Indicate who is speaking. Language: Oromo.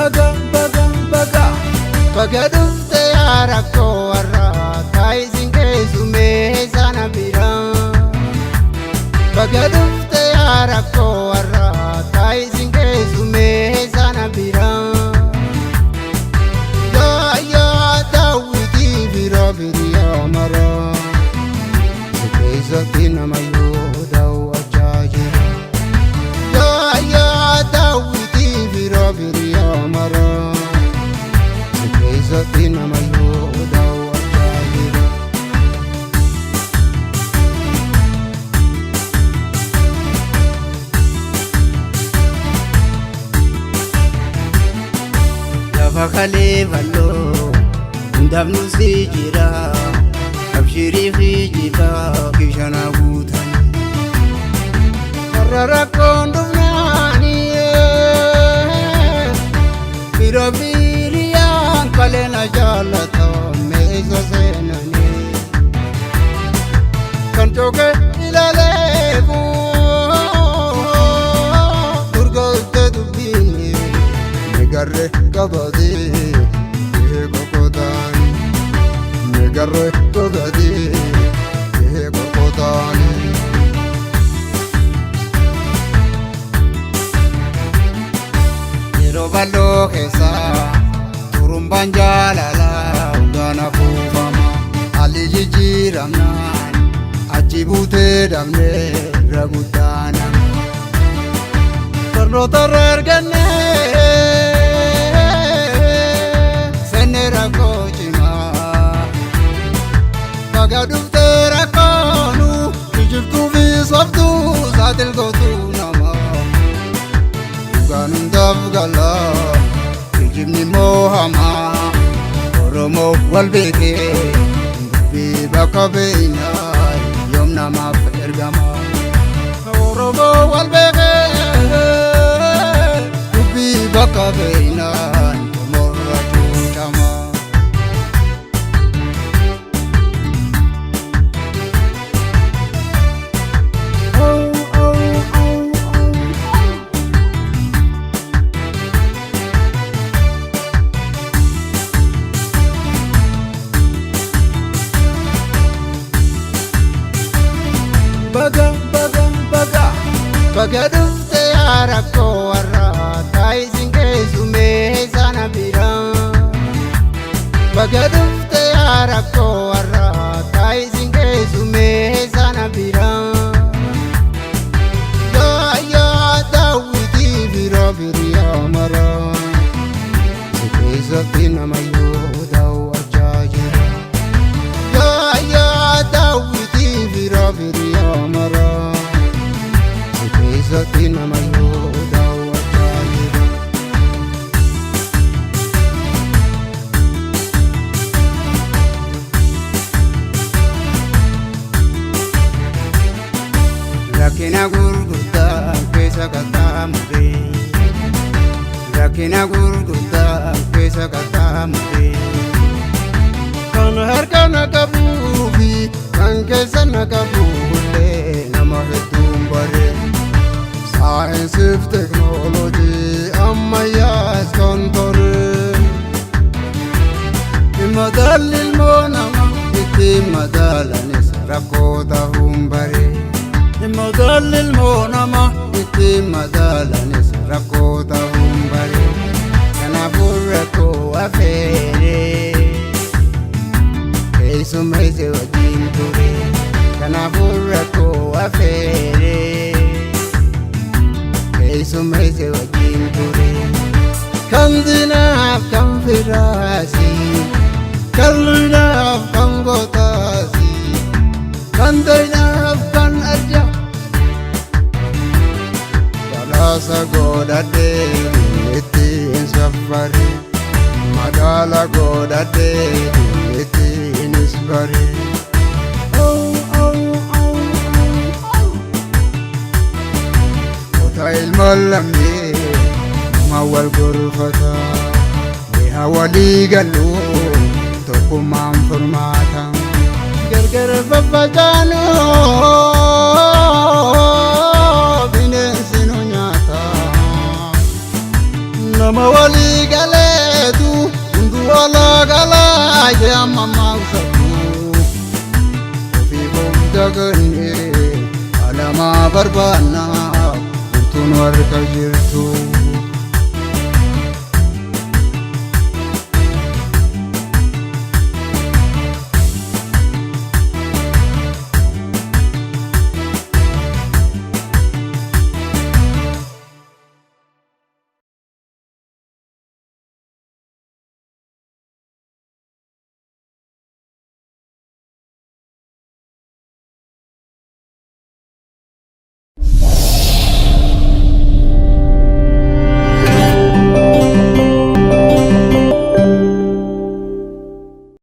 Speaker 1: Baga baga baga baga dhufte yaa rakkoo warraa taayisin keessumee sana biraa. Baga dhufte yaa rakkoo warraa taayisin keessumee sana biraa. Yaa yaa daawwitii bira biriyaa maraa. Si keessatti nama yoo daawwachaa jira. Yaa yaa daawwitii bira biriyaa maraa. Si keessatti nama yoo daawwachaa jira. Lafa kalee bal'oo hundaaf nu si jira. Abshirii fi jibaa kishana guutanii. Warra rakkoon dhufnaanii bira biriyaan kaleena jaallata meesha seenanii. Kan cooke ilaaleefu durgolte dubbiini migarre qabatee qoqotaani. Migarre qabatee qoqotaani. Yeroo bal'oo keessa turumbaan jaalalaa hundaan afuufama. Haalli jijjiiramnaan achi buutee dhabnee irra guddaana. Barnoota irra argannee seenne rakkoo cimaa. Baga dhuftee rakkoonu kijibtuu fi sobtuu saaxil gootuu namaa. Dhugaan hundaaf gala kijibni immoo hamaa. Oromoo wal beekee dubbii bakka beeknaa yoom namaaf ergama. Oromoo wal beekee dubbii bakka beeknaa morra cuucama. Baga baga baga baga dhufte yaa rakkoo warraa taayisin keessumee sana biraa. Baga dhufte yaa rakkoo warraa taayisin keessumee sana biraa. Yaa yaa daawwitii bira biriyaa maraa. Si keessatti nama yoo daawwachaa jira. Yaa yaa daawwitii bira biriyaa maraa. Si keessatti nama yoo daawwachaa jira. Rakkina gurguddaa keessa qaxxaamuree. Rakkina gurguddaa keessa qaxxaamuree. Kan harka na qabuu fi kan keessa na qabu illee nama hedduun bare. Saayinsiif teeknooloojii ammayyaas kan tore. Madaalli ilmoo namaa ittiin madaalanis rakkoo ta'uun bare. Madaalli ilmoo namaa ittiin madaalanis rakkoo ta'uun bare. Kanaafuu rakkoo afeeree keessummeesse wajjin ture. Kanaafuu rakkoo afeeree keessummeesse wajjin ture. Kan diinaaf kan firaasi, kan luynaaf kan gootaasi, kan doynaaf kan adda. Badhaasa godhadhee ittiin saffare, madaala godhadhee ittiinis bare. Kota ilmaan lammii nama wal gorfata, mi'a walii galuu tokkummaan furmaata. Gargar faffacaanuu bineensi nu nyaata. Nama walii Mammaaksa ofii daganne alamaa barbaanna, furtuun harka jirtu.